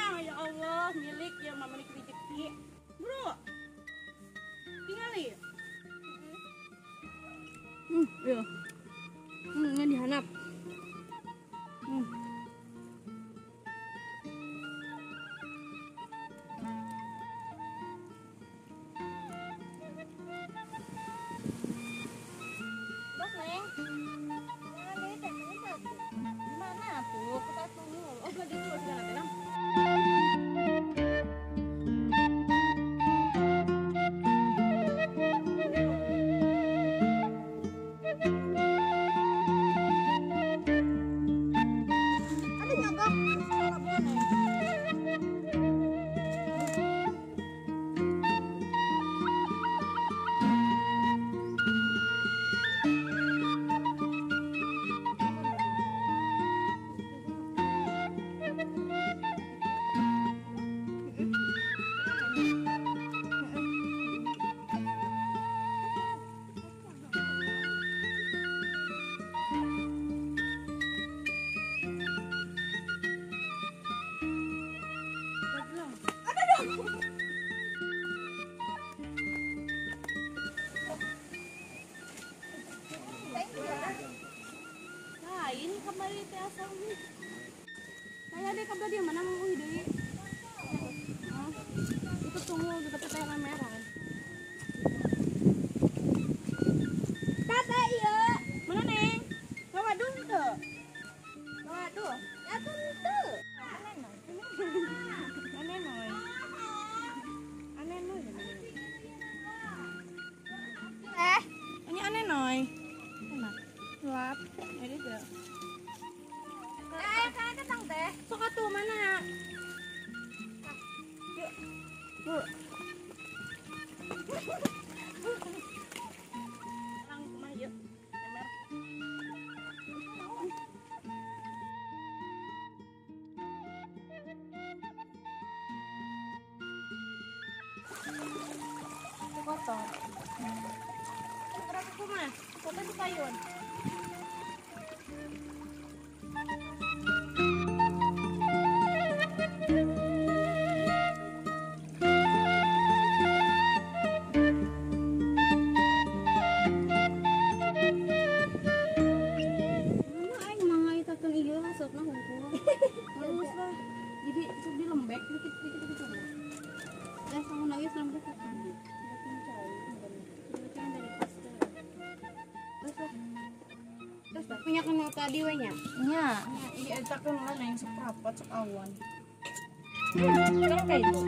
Nah, ya Allah, milik ya mama milik rezeki. Bro. Tinggali. Iya. Ini dihanap. Terus, Neng. Gimana tuh? Kita tunggu. Oh, lagi dulu segala tenang. Ada nyogok. Lain kembali teh asal nih. Saya deh kabar di mana mau deui. Oh, itu tunggu di teh merah. Tata iya. Mana Neng? Waduh teu. Waduh, ya teu. Aneh noy. Aneh noy. Ini aneh noy. Enak. Lap, ini tuh. Kayak ketang teh. Sok atuh mana? Yuk. Bu. Orang kumaha yuk. Emer. Itu kotor. Berapa kumaha? Kotor di payun. Jadi itu lembek dikit-dikit gitu. Ya sama nangis lembek kan. Terus lah. Punya kenal tadi we nya. Nya. Iya eta kan lah yang seprapat sok awan. Kan kayak itu.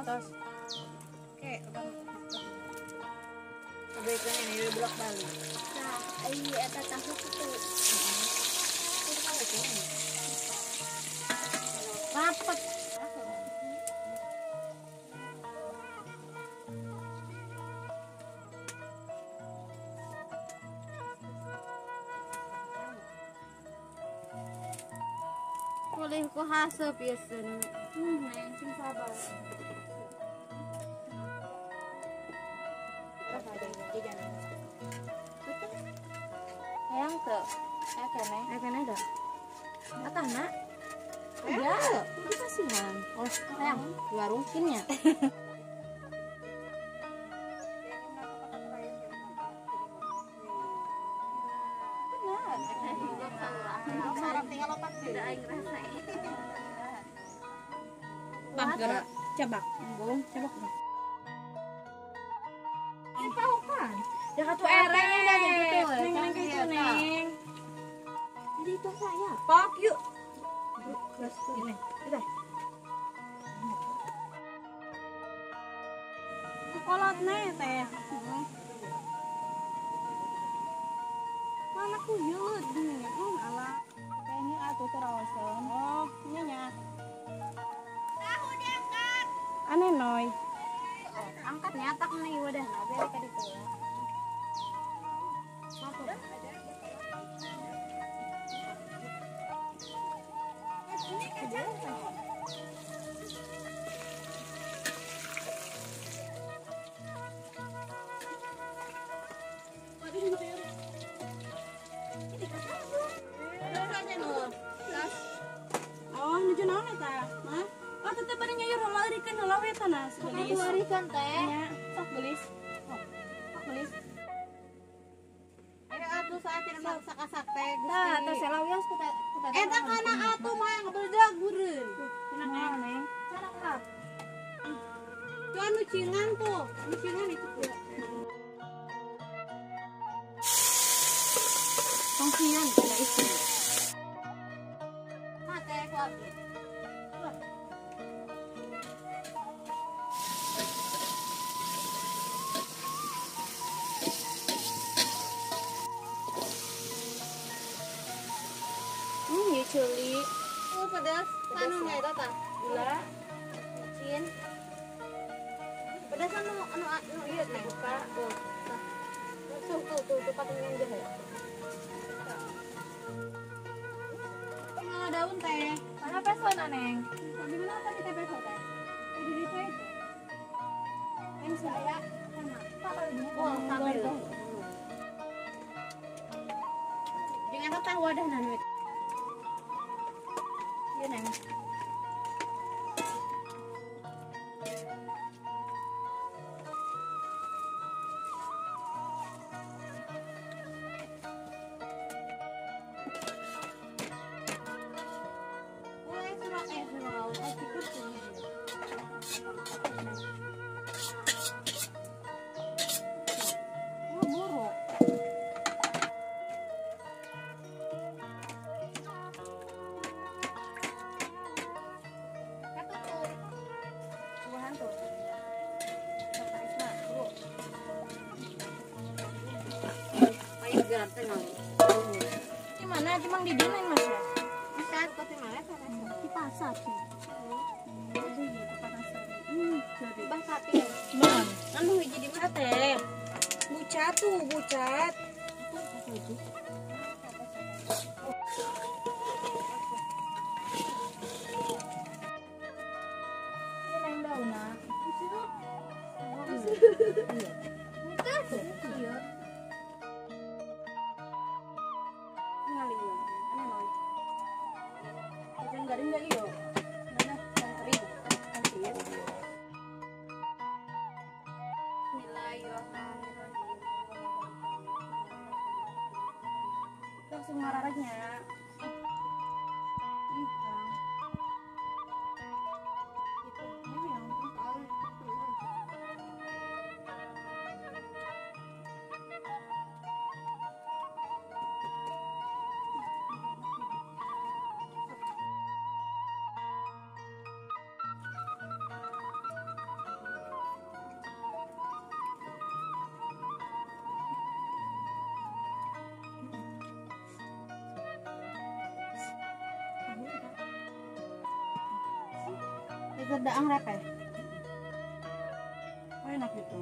Terus. Oke, kebaikan ini udah bolak balik. Nah, iya eta tahu itu. Rapet. Boleh ku haseup ieu seun. Neng sing sabar. Hayang teu? Aya keneh. Aya keneh da. Atah na? Ya, itu kasihan. Oh, hayang di warung kin nya. Benar. Tinggal lompat tidak aing rasain. Tah gerak cabak. Embung, cabak. Ini tahu kan? Ya katu erek. Neng neng kayak itu neng. Jadi itu saya. Pak yuk. Terus ini. Kita. Kolot nih teh. Mana ku yeut gini ya. Alah. Kayaknya atuh terawasan. Oh, nya nya. Tahu diangkat. Aneh noy. Angkat nyatak nih udah balik ka ditu. Oh, nuju naon eta? Hah? Oh, tetep bari nyayur heula eurikeun heula we tanah. Gelis. Eurikeun teh. Nya, sok gelis. Sok gelis. Ayo atuh saat tidak masak-asak teh. Tah, teh selawios ku teh. Eta kana atuh mah ngebedag gureun. Tenang Neng. Cara kap. Tuh anu cingan tuh, anu cingan itu tuh. Tongsian kana istri. Mah teh ku abdi. Ieu ceuli. Oh, pedas. Anu nya eta tah. Gula. Micin. Pedas anu anu anu ieu teh buka. Tuh. Tuh tuh tuh tuh patungan jahe. Tinggal daun teh. Mana pesona, Neng? Di mana tadi teh peso teh? Di ditu itu. Neng saya sama. Oh, sampai. Jeung eta tah wadahna nu. Iya, Neng. Oh, buruk. Tuh. Di mana? Cuma di dinain Mas ya? Di pasar sih. Anu hiji di mana teh? Bucat tuh, bucat. Langsung mararanya. Daang repeh. Oh, enak gitu.